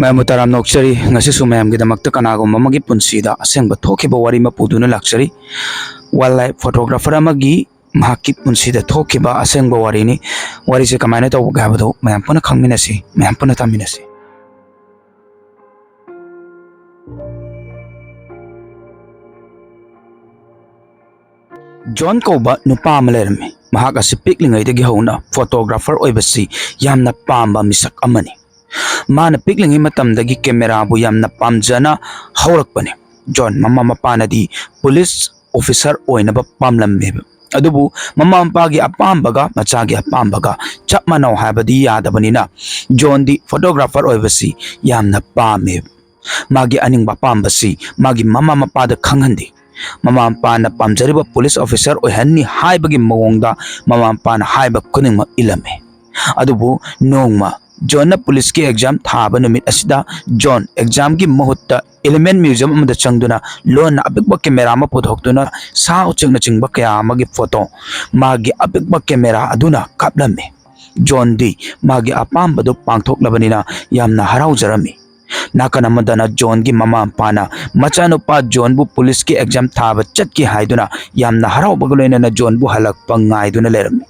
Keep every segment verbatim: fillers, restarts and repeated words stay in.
ꯃꯌꯥꯝꯕꯨ ꯇꯔꯥꯝꯅ ꯑꯣꯛꯆꯔꯤ꯫ ꯉꯁꯤꯁꯨ ꯃꯌꯥꯝꯒꯤꯗꯃꯛꯇ ꯀꯅꯥꯒꯨꯝꯕ ꯑꯃꯒꯤ ꯄꯨꯟꯁꯤꯗ ꯑꯁꯦꯡꯕ ꯊꯣꯛꯈꯤꯕ ꯋꯥꯔꯤ ꯑꯃ ꯄꯨꯗꯨꯅ ꯂꯥꯛꯆꯔꯤ꯫ Wildlife photographer ꯑꯃꯒꯤ ꯃꯍꯥꯛꯀꯤ ꯄꯨꯟꯁꯤꯗ ꯊꯣꯛꯈꯤꯕ ꯑꯁꯦꯡꯕ ꯋꯥꯔꯤꯅꯤ꯫ ꯋꯥꯔꯤꯁꯦ ꯀꯃꯥꯏꯅ ꯇꯧꯕꯒꯦ ꯍꯥꯏꯕꯗꯨ ꯃꯌꯥꯝ ꯄꯨꯟꯅ ꯈꯪꯃꯤꯟꯅꯁꯤ, ꯃꯌꯥꯝ ꯄꯨꯟꯅ ꯇꯥꯃꯤꯟꯅꯁꯤ꯫ ꯖꯣꯟ ꯀꯧꯕ ꯅꯨꯄꯥ ꯑꯃ ꯂꯩꯔꯝꯃꯤ꯫ ꯃꯍꯥꯛ ꯑꯁꯤ ꯄꯤꯛꯂꯤꯉꯩꯗꯒꯤ ꯍꯧꯅ photographer ꯑꯣꯏꯕꯁꯤ ꯌꯥꯝꯅ ꯄꯥꯝꯕ ꯃꯤꯁꯛ ꯑꯃꯅꯤ꯫ ꯃꯥꯅ ꯄꯤꯛꯂꯤꯉꯩ ꯃꯇꯝꯗꯒꯤ cameraꯕꯨ ꯌꯥꯝꯅ ꯄꯥꯝꯖꯅ ꯍꯧꯔꯛꯄꯅꯤ꯫ ꯖꯣꯟ ꯃꯃꯥ ꯃꯄꯥꯅꯗꯤ police officer ꯑꯣꯏꯅꯕ ꯄꯥꯝꯂꯝꯃꯦꯕ꯫ ꯑꯗꯨꯕꯨ ꯃꯃꯥ ꯃꯄꯥꯒꯤ ꯑꯄꯥꯝꯕꯒ ꯃꯆꯥꯒꯤ ꯑꯄꯥꯝꯕꯒ ꯆꯞ ꯃꯥꯟꯅꯧ ꯍꯥꯏꯕꯗꯤ ꯌꯥꯗꯕꯅꯤꯅ, ꯖꯣꯟꯗꯤ photographer ꯑꯣꯏꯕꯁꯤ ꯌꯥꯝꯅ ꯄꯥꯝꯃꯦ꯫ ꯃꯥꯒꯤ ꯑꯅꯤꯡꯕ ꯑꯄꯥꯝꯕꯁꯤ ꯃꯥꯒꯤ ꯃꯃꯥ ꯃꯄꯥꯗ ꯈꯪꯍꯟꯗꯦ꯫ ꯃꯃꯥ ꯃꯄꯥꯅ ꯄꯥꯝꯖꯔꯤꯕ police officer ꯑꯣꯏꯍꯟꯅꯤ ꯍꯥꯏꯕꯒꯤ ꯃꯑꯣꯡꯗ ꯃꯃꯥ ꯃꯄꯥꯅ ꯍꯥꯏꯕ ꯈꯨꯗꯤꯡꯃꯛ ꯏꯜꯂꯝꯃꯤ꯫ ꯑꯗꯨꯕꯨ ꯅꯣꯡꯃ ꯖꯣꯟꯅ policeꯀꯤ exam ꯊꯥꯕ ꯅꯨꯃꯤꯠ ꯑꯁꯤꯗ, ꯖꯣꯟ examꯒꯤ ꯃꯍꯨꯠꯇ Element Museum ꯑꯃꯗ ꯆꯪꯗꯨꯅ ꯂꯣꯟꯅ ꯑꯄꯤꯛꯄ camera ꯑꯃ ꯄꯨꯊꯣꯛꯇꯨꯅ ꯁꯥ ꯎꯆꯦꯛꯅꯆꯤꯡꯕ ꯀꯌꯥ ꯑꯃꯒꯤ photo ꯃꯥꯒꯤ ꯑꯄꯤꯛꯄ camera ꯑꯗꯨꯅ ꯀꯥꯞꯂꯝꯃꯤ꯫ ꯖꯣꯟꯗꯤ ꯃꯥꯒꯤ ꯑꯄꯥꯝꯕꯗꯨ ꯄꯥꯡꯊꯣꯛꯂꯕꯅꯤꯅ ꯌꯥꯝꯅ ꯍꯔꯥꯎꯖꯔꯝꯃꯤ꯫ ꯅꯥꯀꯟ ꯑꯃꯗꯅ ꯖꯣꯟꯒꯤ ꯃꯃꯥ ꯃꯄꯥꯅ ꯃꯆꯥꯅꯨꯄꯥ ꯖꯣꯟꯕꯨ policeꯀꯤ exam ꯊꯥꯕ ꯆꯠꯈꯤ ꯍꯥꯏꯗꯨꯅ ꯌꯥꯝꯅ ꯍꯔꯥꯎꯕꯒ ꯂꯣꯏꯅꯅ ꯖꯣꯟꯕꯨ ꯍꯜꯂꯛꯄ ꯉꯥꯏꯗꯨꯅ ꯂꯩꯔꯝꯃꯤ꯫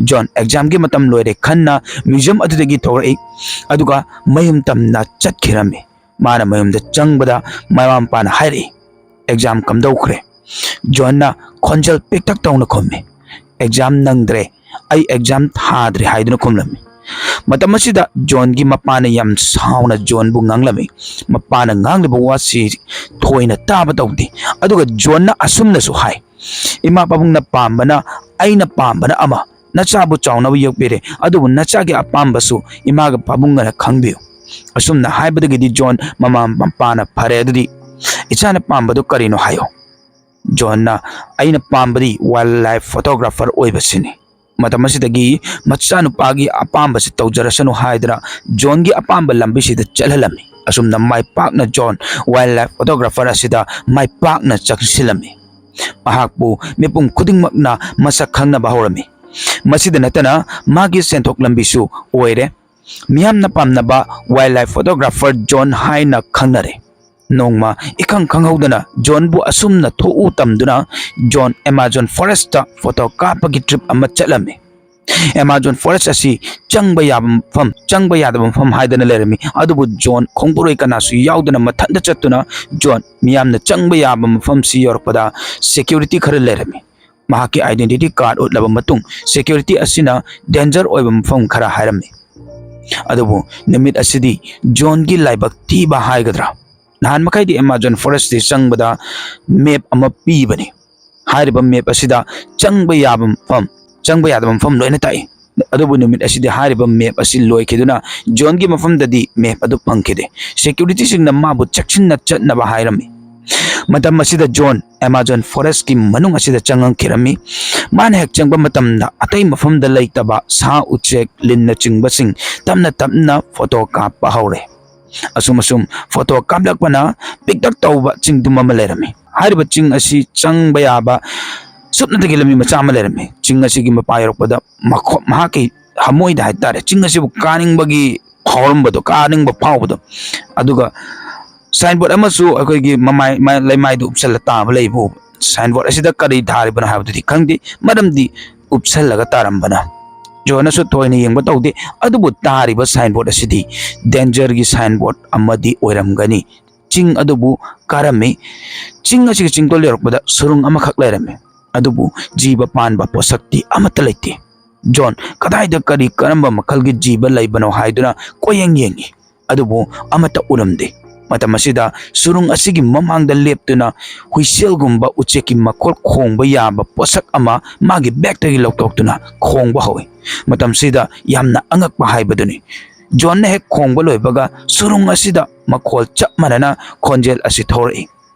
ꯖꯣꯟ examꯒꯤ ꯃꯇꯝ ꯂꯣꯏꯔꯦ ꯈꯟꯅ museum ꯑꯗꯨꯗꯒꯤ ꯊꯣꯛꯂꯛꯏ, ꯑꯗꯨꯒ ꯃꯌꯨꯝ ꯇꯝꯅ ꯆꯠꯈꯤꯔꯝꯃꯤ꯫ ꯃꯥꯅ ꯃꯌꯨꯝꯗ ꯆꯪꯕꯗ ꯃꯃꯥ ꯃꯄꯥꯅ ꯍꯥꯏꯔꯛꯏ, "Exam ꯀꯝꯗꯧꯈ꯭ꯔꯦ?" ꯖꯣꯟꯅ ꯈꯣꯟꯖꯦꯜ ꯄꯤꯛꯇꯛ ꯇꯧꯅ ꯈꯨꯝꯃꯤ, "Exam ꯅꯪꯗ꯭ꯔꯦ, ꯑꯩ exam ꯊꯥꯗ꯭ꯔꯦ" ꯍꯥꯏꯗꯨꯅ ꯈꯨꯝꯂꯝꯃꯤ꯫ ꯃꯇꯝ ꯑꯁꯤꯗ ꯖꯣꯟꯒꯤ ꯃꯄꯥꯅ ꯌꯥꯝ ꯁꯥꯎꯅ ꯖꯣꯟꯕꯨ ꯉꯥꯡꯂꯝꯃꯤ꯫ ꯃꯄꯥꯅ ꯉꯥꯡꯂꯤꯕ ꯋꯥꯁꯤ ꯊꯣꯏꯅ ꯇꯥꯕ ꯇꯧꯗꯦ꯫ ꯑꯗꯨꯒ ꯖꯣꯟꯅ ꯑꯁꯨꯝꯅꯁꯨ ꯍꯥꯏ, "ꯏꯃꯥ ꯄꯥꯕꯨꯡꯅ ꯄꯥꯝꯕꯅ, ꯑꯩꯅ ꯄꯥꯝꯕꯅ ꯑꯃ, ꯅꯆꯥꯕꯨ ꯆꯥꯎꯅꯕ ꯌꯣꯛꯄꯤꯔꯦ, ꯑꯗꯨꯕꯨ ꯅꯆꯥꯒꯤ ꯑꯄꯥꯝꯕꯁꯨ ꯏꯃꯥꯒ ꯄꯥꯕꯨꯡꯒꯅ ꯈꯪꯕꯤꯌꯨ"꯫ ꯑꯁꯨꯝꯅ ꯍꯥꯏꯕꯗꯒꯤꯗꯤ ꯖꯣꯟ ꯃꯃꯥ ꯃꯄꯥꯅ, "ꯐꯔꯦ, ꯑꯗꯨꯗꯤ ꯏꯆꯥꯅ ꯄꯥꯝꯕꯗꯨ ꯀꯔꯤꯅꯣ ꯍꯥꯏꯌꯨ"꯫ ꯖꯣꯟꯅ, "ꯑꯩꯅ ꯄꯥꯝꯕꯗꯤ wildlife photographer ꯑꯣꯏꯕꯁꯤꯅꯤ"꯫ ꯃꯇꯝ ꯑꯁꯤꯗꯒꯤ ꯃꯆꯥꯅꯨꯄꯥꯒꯤ ꯑꯄꯥꯝꯕꯁꯤ ꯇꯧꯖꯔꯁꯅꯨ ꯍꯥꯏꯗꯨꯅ ꯖꯣꯟꯒꯤ ꯑꯄꯥꯝꯕ ꯂꯝꯕꯤꯁꯤꯗ ꯆꯠꯍꯜꯂꯝꯃꯤ꯫ ꯑꯁꯨꯝꯅ ꯃꯥꯏ ꯄꯥꯛꯅ ꯖꯣꯟ wildlife photographer ꯑꯁꯤꯗ ꯃꯥꯏ ꯄꯥꯛꯅ ꯆꯪꯁꯤꯜꯂꯝꯃꯤ꯫ ꯃꯍꯥꯛꯄꯨ ꯃꯤꯄꯨꯝ ꯈꯨꯗꯤꯡꯃꯛꯅ ꯃꯁꯛ ꯈꯪꯅꯕ ꯍꯧꯔꯝꯃꯤ꯫ ꯃꯁꯤꯗ ꯅꯠꯇꯅ ꯃꯥꯒꯤ ꯁꯦꯟꯊꯣꯛ ꯂꯝꯕꯤꯁꯨ ꯑꯣꯏꯔꯦ꯫ ꯃꯤꯌꯥꯝꯅ ꯄꯥꯝꯅꯕ ꯋꯥꯏꯜ ꯂꯥꯏꯐ ꯐꯣꯇꯣꯒ꯭ꯔꯥꯐꯔ ꯖꯣꯟ ꯍꯥꯏꯅ ꯈꯪꯅꯔꯦ꯫ ꯅꯣꯡꯃ ꯏꯈꯪ ꯈꯪꯍꯧꯗꯅ ꯖꯣꯟꯕꯨ ꯑꯁꯨꯝꯅ ꯊꯣꯛꯎ ꯇꯝꯗꯨꯅ ꯖꯣꯟ ꯑꯦꯃꯥꯖꯣꯟ ꯐꯣꯔꯦꯁꯇ ꯐꯣꯇꯣ ꯀꯥꯞꯄꯒꯤ ꯇ꯭ꯔꯤꯞ ꯑꯃ ꯆꯠꯂꯝꯃꯤ꯫ ꯑꯦꯃꯥꯖꯣꯟ ꯐꯣꯔꯦꯁ ꯑꯁꯤ ꯆꯪꯕ ꯌꯥꯕ ꯃꯐꯝ, ꯆꯪꯕ ꯌꯥꯗꯕ ꯃꯐꯝ ꯍꯥꯏꯗꯅ ꯂꯩꯔꯝꯃꯤ꯫ ꯑꯗꯨꯕꯨ ꯖꯣꯟ ꯈꯣꯡꯕꯨꯔꯣꯏ ꯀꯅꯥꯁꯨ ꯌꯥꯎꯗꯅ ꯃꯊꯟꯇ ꯆꯠꯇꯨꯅ ꯖꯣꯟ ꯃꯤꯌꯥꯝꯅ ꯆꯪꯕ ꯌꯥꯕ ꯃꯐꯝꯁꯤ ꯌꯧꯔꯛꯄꯗ ꯁꯦꯀ꯭ꯌꯨꯔꯤꯇꯤ ꯈꯔ ꯂꯩꯔꯝꯃꯤ꯫ ꯃꯍꯥꯛꯀꯤ ꯑꯥꯏꯗꯦꯟꯇꯤꯇꯤ ꯀꯥꯔꯗ ꯎꯠꯂꯕ ꯃꯇꯨꯡ ꯁꯦꯀ꯭ꯌꯨꯔꯤꯇꯤ ꯑꯁꯤꯅ ꯗꯦꯟꯖꯔ ꯑꯣꯏꯕ ꯃꯐꯝ ꯈꯔ ꯍꯥꯏꯔꯝꯃꯤ꯫ ꯑꯗꯨꯕꯨ ꯅꯨꯃꯤꯠ ꯑꯁꯤꯗꯤ ꯖꯣꯟꯒꯤ ꯂꯥꯏꯕꯛ ꯊꯤꯕ ꯍꯥꯏꯒꯗ꯭ꯔꯥ? ꯅꯍꯥꯟ ꯃꯈꯩꯗꯤ ꯑꯦꯃꯥꯖꯣꯟ ꯐꯣꯔꯦꯁꯇꯤ ꯆꯪꯕꯗ ꯃꯦꯞ ꯑꯃ ꯄꯤꯕꯅꯤ꯫ ꯍꯥꯏꯔꯤꯕ ꯃꯦꯞ ꯑꯁꯤꯗ ꯆꯪꯕ ꯌꯥꯕ ꯃꯐꯝ, ꯆꯪꯕ ꯌꯥꯗꯕ ꯃꯐꯝ ꯂꯣꯏꯅ ꯇꯥꯛꯏ꯫ ꯑꯗꯨꯕꯨ ꯅꯨꯃꯤꯠ ꯑꯁꯤꯗꯤ ꯍꯥꯏꯔꯤꯕ ꯃꯦꯞ ꯑꯁꯤ ꯂꯣꯏꯈꯤꯗꯨꯅ ꯖꯣꯟꯒꯤ ꯃꯐꯝꯗꯗꯤ ꯃꯦꯞ ꯑꯗꯨ ꯐꯪꯈꯤꯗꯦ꯫ ꯁꯦꯀ꯭ꯌꯨꯔꯤꯇꯤꯁꯤꯡꯅ ꯃꯥꯕꯨ ꯆꯦꯛꯁꯤꯟꯅ ꯆꯠꯅꯕ ꯍꯥꯏꯔꯝꯃꯤ꯫ ꯃꯇꯝ ꯑꯁꯤꯗ ꯖꯣꯟ ꯑꯦꯃꯥꯖꯣꯟ ꯐꯣꯔꯦꯁꯀꯤ ꯃꯅꯨꯡ ꯑꯁꯤꯗ ꯆꯪꯉꯛꯈꯤꯔꯝꯃꯤ꯫ ꯃꯥꯅ ꯍꯦꯛ ꯆꯪꯕ ꯃꯇꯝꯗ ꯑꯇꯩ ꯃꯐꯝꯗ ꯂꯩꯇꯕ ꯁꯥ ꯎꯆꯦꯛ, ꯂꯤꯟꯅꯆꯤꯡꯕꯁꯤꯡ ꯇꯞꯅ ꯇꯞꯅ ꯐꯣꯇꯣ ꯀꯥꯞꯄ ꯍꯧꯔꯦ꯫ ꯑꯁꯨꯝ ꯑꯁꯨꯝ ꯐꯣꯇꯣ ꯀꯥꯞꯂꯛꯄꯅ ꯄꯤꯛꯇꯛ ꯇꯧꯕ ꯆꯤꯡꯗꯨꯝ ꯑꯃ ꯂꯩꯔꯝꯃꯤ꯫ ꯍꯥꯏꯔꯤꯕ ꯆꯤꯡ ꯑꯁꯤ ꯆꯪꯕ ꯌꯥꯕ ꯁꯨꯞꯅꯇꯒꯤ ꯂꯝꯕꯤ ꯃꯆꯥ ꯑꯃ ꯂꯩꯔꯝꯃꯤ꯫ ꯆꯤꯡ ꯑꯁꯤꯒꯤ ꯃꯄꯥ ꯌꯧꯔꯛꯄꯗ ꯃꯈꯣ-, ꯃꯍꯥꯛꯀꯤ ꯊꯃꯣꯏꯗ ꯍꯥꯏꯇꯥꯔꯦ, ꯆꯤꯡ ꯑꯁꯤꯕꯨ ꯀꯥꯅꯤꯡꯕꯒꯤ ꯐꯥꯎꯔꯝꯕꯗꯣ, ꯀꯥꯅꯤꯡꯕ ꯐꯥꯎꯕꯗꯣ꯫ ꯑꯗꯨꯒ ꯁꯥꯏꯟꯕꯣꯔꯗ ꯑꯃꯁꯨ ꯑꯩꯈꯣꯏꯒꯤ ꯃꯃꯥꯏ-, ꯃ-, ꯂꯩꯃꯥꯏꯗ ꯎꯞꯁꯜꯂ ꯇꯥꯕ ꯂꯩꯕ ꯎꯕ꯫ ꯁꯥꯏꯟꯕꯣꯔꯗ ꯑꯁꯤꯗ ꯀꯔꯤ ꯊꯥꯔꯤꯕꯅꯣ ꯍꯥꯏꯕꯗꯨꯗꯤ ꯈꯪꯗꯦ, ꯃꯔꯝꯗꯤ ꯎꯞꯁꯜꯂꯒ ꯇꯥꯔꯝꯕꯅ꯫ ꯖꯣꯟꯅꯁꯨ ꯊꯣꯏꯅ ꯌꯦꯡꯕ ꯇꯧꯗꯦ, ꯑꯗꯨꯕꯨ ꯇꯥꯔꯤꯕ ꯁꯥꯏꯟꯕꯣꯔꯗ ꯑꯁꯤꯗꯤ ꯗꯦꯟꯖꯔꯒꯤ ꯁꯥꯏꯟꯕꯣꯔꯗ ꯑꯃꯗꯤ ꯑꯣꯏꯔꯝꯒꯅꯤ꯫ ꯆꯤꯡ ꯑꯗꯨꯕꯨ ꯀꯥꯔꯝꯃꯤ꯫ ꯆꯤꯡ ꯑꯁꯤꯒꯤ ꯆꯤꯡꯗꯣꯜ ꯌꯧꯔꯛꯄꯗ ꯁꯨꯔꯨꯡ ꯑꯃꯈꯛ ꯂꯩꯔꯝꯃꯤ꯫ ꯑꯗꯨꯕꯨ ꯖꯤꯕ ꯄꯥꯟꯕ ꯄꯣꯠꯁꯛꯇꯤ ꯑꯃꯠꯇ ꯂꯩꯇꯦ꯫ ꯖꯣꯟ ꯀꯗꯥꯏꯗ ꯀꯔꯤ ꯀꯔꯝꯕ ꯃꯈꯜꯒꯤ ꯖꯤꯕ ꯂꯩꯕꯅꯣ ꯍꯥꯏꯗꯨꯅ ꯀꯣꯏꯌꯦꯡ ꯌꯦꯡꯉꯤ꯫ ꯑꯗꯨꯕꯨ ꯑꯃꯠꯇ ꯎꯔꯝꯗꯦ꯫ ꯃꯇꯝ ꯑꯁꯤꯗ ꯁꯨꯔꯨꯡ ꯑꯁꯤꯒꯤ ꯃꯃꯥꯡꯗ ꯂꯦꯞꯇꯨꯅ ꯍꯨꯏꯁꯦꯜꯒꯨꯝꯕ ꯎꯆꯦꯛꯀꯤ ꯃꯈꯣꯜ ꯈꯣꯡꯕ ꯌꯥꯕ ꯄꯣꯠꯁꯛ ꯑꯃ ꯃꯥꯒꯤ ꯕꯦꯛꯇꯒꯤ ꯂꯧꯊꯣꯛꯇꯨꯅ ꯈꯣꯡꯕ ꯍꯧꯏ꯫ ꯃꯇꯝꯁꯤꯗ ꯌꯥꯝꯅ ꯑꯉꯛꯄ ꯍꯥꯏꯕꯗꯨꯅꯤ꯫ ꯖꯣꯟꯅ ꯍꯦꯛ ꯈꯣꯡꯕ ꯂꯣꯏꯕꯒ ꯁꯨꯔꯨꯡ ꯑꯁꯤꯗ ꯃꯈꯣꯜ ꯆꯞ ꯃꯥꯟꯅꯅ ꯈꯣꯟꯖꯦꯜ ꯑꯁꯤ ꯊꯣꯔꯛꯏ꯫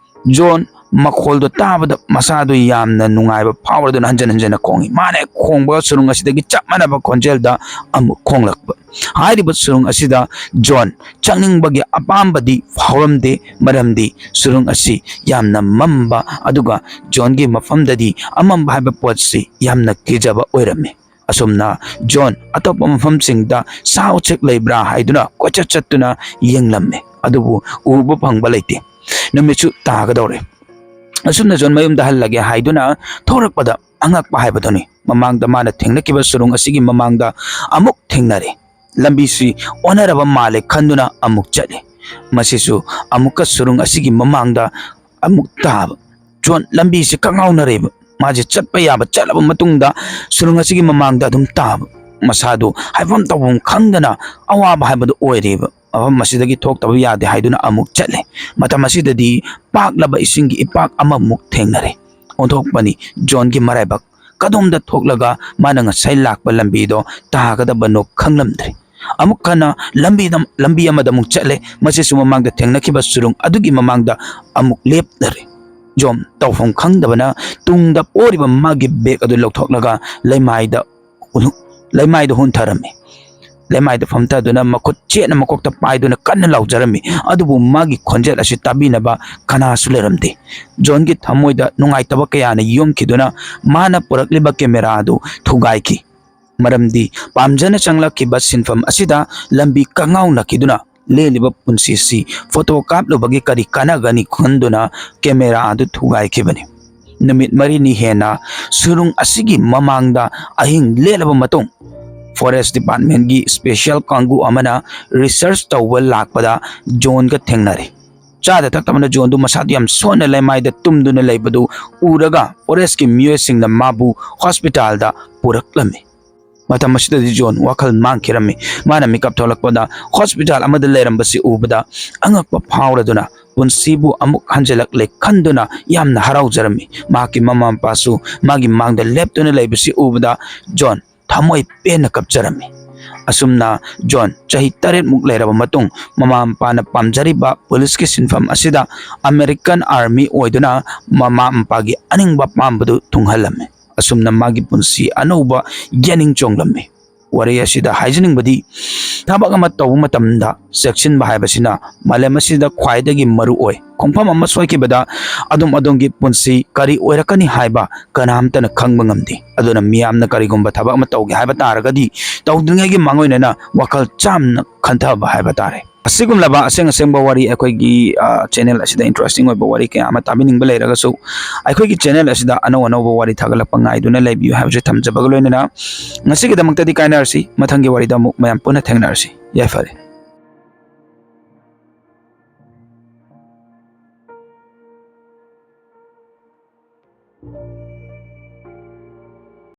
ꯖꯣꯟ ꯃꯈꯣꯜꯗꯣ ꯇꯥꯕꯗ ꯃꯁꯥꯗꯨ ꯌꯥꯝꯅ ꯅꯨꯡꯉꯥꯏꯕ ꯐꯥꯎꯔꯗꯨꯅ ꯍꯟꯖꯤꯟ ꯍꯟꯖꯤꯟꯅ ꯈꯣꯡꯏ꯫ ꯃꯥꯅ ꯍꯦꯛ ꯈꯣꯡꯕꯒ ꯁꯨꯔꯨꯡ ꯑꯁꯤꯗꯒꯤ ꯆꯞ ꯃꯥꯟꯅꯕ ꯈꯣꯟꯖꯦꯜꯗ ꯑꯃꯨꯛ ꯈꯣꯡꯂꯛꯄ꯫ ꯍꯥꯏꯔꯤꯕ ꯁꯨꯔꯨꯡ ꯑꯁꯤꯗ ꯖꯣꯟ ꯆꯪꯅꯤꯡꯕꯒꯤ ꯑꯄꯥꯝꯕꯗꯤ ꯐꯥꯎꯔꯝꯗꯦ, ꯃꯔꯝꯗꯤ ꯁꯨꯔꯨꯡ ꯑꯁꯤ ꯌꯥꯝꯅ ꯃꯝꯕ, ꯑꯗꯨꯒ ꯖꯣꯟꯒꯤ ꯃꯐꯝꯗꯗꯤ ꯑꯃꯝꯕ ꯍꯥꯏꯕ ꯄꯣꯠꯁꯤ ꯌꯥꯝꯅ ꯀꯤꯖꯕ ꯑꯣꯏꯔꯝꯃꯤ꯫ ꯑꯁꯨꯝꯅ ꯖꯣꯟ ꯑꯇꯣꯞꯄ ꯃꯐꯝꯁꯤꯡꯗ ꯁꯥ ꯎꯆꯦꯛ ꯂꯩꯕ꯭ꯔꯥ ꯍꯥꯏꯗꯨꯅ ꯀꯣꯏꯆꯠ ꯆꯠꯇꯨꯅ ꯌꯦꯡꯂꯝꯃꯤ, ꯑꯗꯨꯕꯨ ꯎꯕ ꯐꯪꯕ ꯂꯩꯇꯦ꯫ ꯅꯨꯃꯤꯠꯁꯨ ꯇꯥꯒꯗꯧꯔꯦ꯫ ꯑꯁꯨꯝꯅ ꯖꯣꯟ ꯃꯌꯨꯝꯗ ꯍꯜꯂꯒꯦ ꯍꯥꯏꯗꯨꯅ ꯊꯣꯔꯛꯄꯗ ꯑꯉꯛꯄ ꯍꯥꯏꯕꯗꯨꯅꯤ꯫ ꯃꯃꯥꯡꯗ ꯃꯥꯅ ꯊꯦꯡꯅꯈꯤꯕ ꯁꯨꯔꯨꯡ ꯑꯁꯤꯒꯤ ꯃꯃꯥꯡꯗ ꯑꯃꯨꯛ ꯊꯦꯡꯅꯔꯦ꯫ ꯂꯝꯕꯤꯁꯤ ꯑꯣꯟꯅꯔꯕ ꯃꯥꯜꯂꯦ ꯈꯟꯗꯨꯅ ꯑꯃꯨꯛ ꯆꯠꯂꯦ꯫ ꯃꯁꯤꯁꯨ ꯑꯃꯨꯛꯀ ꯁꯨꯔꯨꯡ ꯑꯁꯤꯒꯤ ꯃꯃꯥꯡꯗ ꯑꯃꯨꯛ ꯇꯥꯕ꯫ ꯖꯣꯟ ꯂꯝꯕꯤꯁꯤ ꯀꯉꯥꯎꯅꯔꯦꯕ꯫ ꯃꯥꯁꯦ ꯆꯠꯄ ꯌꯥꯕ ꯆꯠꯂꯕ ꯃꯇꯨꯡꯗ ꯁꯨꯔꯨꯡ ꯑꯁꯤꯒꯤ ꯃꯃꯥꯡꯗ ꯑꯗꯨꯝ ꯇꯥꯕ꯫ ꯃꯁꯥꯗꯨ ꯍꯥꯏꯐꯝ ꯇꯧꯐꯝ ꯈꯪꯗꯅ ꯑꯋꯥꯕ ꯍꯥꯏꯕꯗꯨ ꯑꯣꯏꯔꯦꯕ꯫ ꯃꯐꯝ ꯑꯁꯤꯗꯒꯤ ꯊꯣꯛꯇꯕ ꯌꯥꯗꯦ ꯍꯥꯏꯗꯨꯅ ꯑꯃꯨꯛ ꯆꯠꯂꯦ꯫ ꯃꯇꯝ ꯑꯁꯤꯗꯗꯤ ꯄꯥꯛꯂꯕ ꯏꯁꯤꯡꯒꯤ ꯏꯄꯥꯛ ꯑꯃꯃꯨꯛ ꯊꯦꯡꯅꯔꯦ꯫ ꯑꯣꯟꯊꯣꯛꯄꯅꯤ ꯖꯣꯟꯒꯤ ꯃꯔꯥꯏꯕꯛ꯫ ꯀꯗꯣꯝꯗ ꯊꯣꯛꯂꯒ ꯃꯥꯅ ꯉꯁꯥꯏ ꯂꯥꯛꯄ ꯂꯝꯕꯤꯗꯣ ꯇꯥꯒꯗꯕꯅꯣ ꯈꯪꯂꯝꯗ꯭ꯔꯦ꯫ ꯑꯃꯨꯛ ꯍꯟꯅ ꯂꯝꯕꯤꯗ, ꯂꯝꯕꯤ ꯑꯃꯗ ꯑꯃꯨꯛ ꯆꯠꯂꯦ꯫ ꯃꯁꯤꯁꯨ ꯃꯃꯥꯡꯗ ꯊꯦꯡꯅꯈꯤꯕ ꯁꯨꯔꯨꯡ ꯑꯗꯨꯒꯤ ꯃꯃꯥꯡꯗ ꯑꯃꯨꯛ ꯂꯦꯞꯂꯔꯦ꯫ ꯖꯣꯟ ꯇꯧꯐꯝ ꯈꯪꯗꯕꯅ ꯇꯨꯡꯗ ꯄꯣꯔꯤꯕ ꯃꯥꯒꯤ ꯕꯦꯒ ꯑꯗꯨ ꯂꯧꯊꯣꯛꯂꯒ ꯂꯩꯃꯥꯏꯗ ꯍꯨꯟ-, ꯂꯩꯃꯥꯏꯗ ꯍꯨꯟꯊꯔꯝꯃꯤ꯫ ꯂꯩꯃꯥꯏꯗ ꯐꯝꯊꯗꯨꯅ ꯃꯈꯨꯠ ꯆꯦꯠꯅ ꯃꯀꯣꯛꯇ ꯄꯥꯏꯗꯨꯅ ꯀꯟꯅ ꯂꯥꯎꯖꯔꯝꯃꯤ꯫ ꯑꯗꯨꯕꯨ ꯃꯥꯒꯤ ꯈꯣꯟꯖꯦꯜ ꯑꯁꯤ ꯇꯥꯕꯤꯅꯕ ꯀꯅꯥꯁꯨ ꯂꯩꯔꯝꯗꯦ꯫ ꯖꯣꯟꯒꯤ ꯊꯃꯣꯏꯗ ꯅꯨꯡꯉꯥꯏꯇꯕ ꯀꯌꯥꯅ ꯌꯣꯝꯈꯤꯗꯨꯅ ꯃꯥꯅ ꯄꯨꯔꯛꯂꯤꯕ ꯀꯦꯃꯦꯔꯥ ꯑꯗꯨ ꯊꯨꯒꯥꯏꯈꯤ꯫ ꯃꯔꯝꯗꯤ ꯄꯥꯝꯖꯅ ꯆꯪꯂꯛꯈꯤꯕ ꯁꯤꯟꯐꯝ ꯑꯁꯤꯗ ꯂꯝꯕꯤ ꯀꯉꯥꯎꯅꯈꯤꯗꯨꯅ ꯂꯦꯜꯂꯤꯕ ꯄꯨꯟꯁꯤꯁꯤ ꯐꯣꯇꯣ ꯀꯥꯞꯂꯨꯕꯒꯤ ꯀꯔꯤ ꯀꯥꯟꯅꯒꯅꯤ ꯈꯟꯗꯨꯅ ꯀꯦꯃꯦꯔꯥ ꯑꯗꯨ ꯊꯨꯒꯥꯏꯈꯤꯕꯅꯤ꯫ ꯅꯨꯃꯤꯠ ꯃꯔꯤꯅꯤ ꯍꯦꯟꯅ ꯁꯨꯔꯨꯡ ꯑꯁꯤꯒꯤ ꯃꯃꯥꯡꯗ ꯑꯍꯤꯡ ꯂꯦꯜꯂꯕ ꯃꯇꯨꯡ, ꯐꯣꯔꯦꯁ ꯗꯤꯄꯥꯔꯠꯃꯦꯟꯒꯤ ꯁ꯭ꯄꯦꯁꯤꯌꯦꯜ ꯀꯥꯡꯕꯨ ꯑꯃꯅ ꯔꯤꯁꯔꯆ ꯇꯧꯕ ꯂꯥꯛꯄꯗ ꯖꯣꯟꯒ ꯊꯦꯡꯅꯔꯦ꯫ ꯆꯥꯗ ꯊꯛꯇꯕꯅ ꯖꯣꯟꯗꯨ ꯃꯁꯥꯗꯨ ꯌꯥꯝ ꯁꯣꯟꯅ ꯂꯩꯃꯥꯏꯗ ꯇꯨꯝꯗꯨꯅ ꯂꯩꯕꯗꯨ ꯎꯔꯒ ꯐꯣꯔꯦꯁꯀꯤ ꯃꯤꯑꯣꯏꯁꯤꯡꯅ ꯃꯥꯕꯨ ꯍꯣꯁꯄꯤꯇꯥꯜꯗ ꯄꯨꯔꯛꯂꯝꯃꯤ꯫ ꯃꯇꯝ ꯑꯁꯤꯗꯗꯤ ꯖꯣꯟ ꯋꯥꯈꯜ ꯃꯥꯡꯈꯤꯔꯝꯃꯤ꯫ ꯃꯥꯅ ꯃꯤꯀꯞ ꯊꯣꯛꯂꯛꯄꯗ ꯍꯣꯁꯄꯤꯇꯥꯜ ꯑꯃꯗ ꯂꯩꯔꯝꯕꯁꯤ ꯎꯕꯗ ꯑꯉꯛꯄ ꯐꯥꯎꯔꯗꯨꯅ ꯄꯨꯟꯁꯤꯕꯨ ꯑꯃꯨꯛ ꯍꯟꯖꯤꯜꯂꯛꯂꯦ ꯈꯟꯗꯨꯅ ꯌꯥꯝꯅ ꯍꯔꯥꯎꯖꯔꯝꯃꯤ꯫ ꯃꯍꯥꯛꯀꯤ ꯃꯃꯥ ꯃꯄꯥꯁꯨ ꯃꯥꯒꯤ ꯃꯥꯡꯗ ꯂꯦꯞꯇꯨꯅ ꯂꯩꯕꯁꯤ ꯎꯕꯗ ꯖꯣꯟ ꯊꯃꯣꯏ ꯄꯦꯟꯅ ꯀꯞꯆꯔꯝꯃꯤ꯫ ꯑꯁꯨꯝꯅ ꯖꯣꯟ ꯆꯍꯤ ꯇꯔꯦꯠꯃꯨꯛ ꯂꯩꯔꯕ ꯃꯇꯨꯡ ꯃꯃꯥ ꯃꯄꯥꯅ ꯄꯥꯝꯖꯔꯤꯕ ꯄꯨꯂꯤꯁꯀꯤ ꯁꯤꯟꯐꯝ ꯑꯁꯤꯗ ꯑꯃꯦꯔꯤꯀꯟ ꯑꯥꯔꯃꯤ ꯑꯣꯏꯗꯨꯅ ꯃꯃꯥ ꯃꯄꯥꯒꯤ ꯑꯅꯤꯡꯕ ꯑꯄꯥꯝꯕꯗꯨ ꯊꯨꯡꯍꯜꯂꯝꯃꯤ꯫ ꯑꯁꯨꯝꯅ ꯃꯥꯒꯤ ꯄꯨꯟꯁꯤ ꯑꯅꯧꯕ ꯌꯥꯅꯤꯡ ꯆꯣꯡꯂꯝꯃꯤ꯫ ꯋꯥꯔꯤ ꯑꯁꯤꯗ ꯍꯥꯏꯖꯅꯤꯡꯕꯗꯤ, ꯊꯕꯛ ꯑꯃ ꯇꯧꯕ ꯃꯇꯝꯗ ꯆꯦꯛꯁꯤꯟꯕ ꯍꯥꯏꯕꯁꯤꯅ ꯃꯥꯂꯦꯝ ꯑꯁꯤꯗ ꯈ꯭ꯋꯥꯏꯗꯒꯤ ꯃꯔꯨ ꯑꯣꯏ꯫ ꯈꯣꯡꯐꯝ ꯑꯃ ꯁꯣꯏꯈꯤꯕꯗ ꯑꯗꯣꯝ ꯑꯗꯣꯝꯒꯤ ꯄꯨꯟꯁꯤ ꯀꯔꯤ ꯑꯣꯏꯔꯛꯀꯅꯤ ꯍꯥꯏꯕ ꯀꯅꯥꯝꯇꯅ ꯈꯪꯕ ꯉꯝꯗꯦ꯫ ꯑꯗꯨꯅ ꯃꯤꯌꯥꯝꯅ ꯀꯔꯤꯒꯨꯝꯕ ꯊꯕꯛ ꯑꯃ ꯇꯧꯒꯦ ꯍꯥꯏꯕ ꯇꯥꯔꯒꯗꯤ ꯇꯧꯗ꯭ꯔꯤꯉꯩꯒꯤ ꯃꯥꯡꯑꯣꯏꯅꯅ ꯋꯥꯈꯜ ꯆꯥꯝꯅ ꯈꯟꯊꯕ ꯍꯥꯏꯕ ꯇꯥꯔꯦ꯫ ꯑꯁꯤꯒꯨꯝꯂꯕ ꯑꯁꯦꯡ ꯑꯁꯦꯡꯕ ꯋꯥꯔꯤ ꯑꯩꯈꯣꯏꯒꯤ, ꯑ, channel ꯑꯁꯤꯗ interesting ꯑꯣꯏꯕ ꯋꯥꯔꯤ ꯀꯌꯥ ꯑꯃ ꯇꯥꯕꯤꯅꯤꯡꯕ ꯂꯩꯔꯒꯁꯨ ꯑꯩꯈꯣꯏꯒꯤ channel ꯑꯁꯤꯗ ꯑꯅꯧ ꯑꯅꯧꯕ ꯋꯥꯔꯤ ꯊꯥꯒꯠꯂꯛꯄ ꯉꯥꯏꯗꯨꯅ ꯂꯩꯕꯤꯌꯨ ꯍꯥꯏꯕꯁꯤ ꯊꯝꯖꯕꯒ ꯂꯣꯏꯅꯅ ꯉꯁꯤꯒꯤꯗꯃꯛꯇꯗꯤ ꯀꯥꯏꯅꯔꯁꯤ꯫ ꯃꯊꯪꯒꯤ ꯋꯥꯔꯤꯗ ꯑꯃꯨꯛ ꯃꯌꯥꯝ ꯄꯨꯟꯅ ꯊꯦꯡꯅꯔꯁꯤ꯫ ꯌꯥꯏꯐꯔꯦ꯫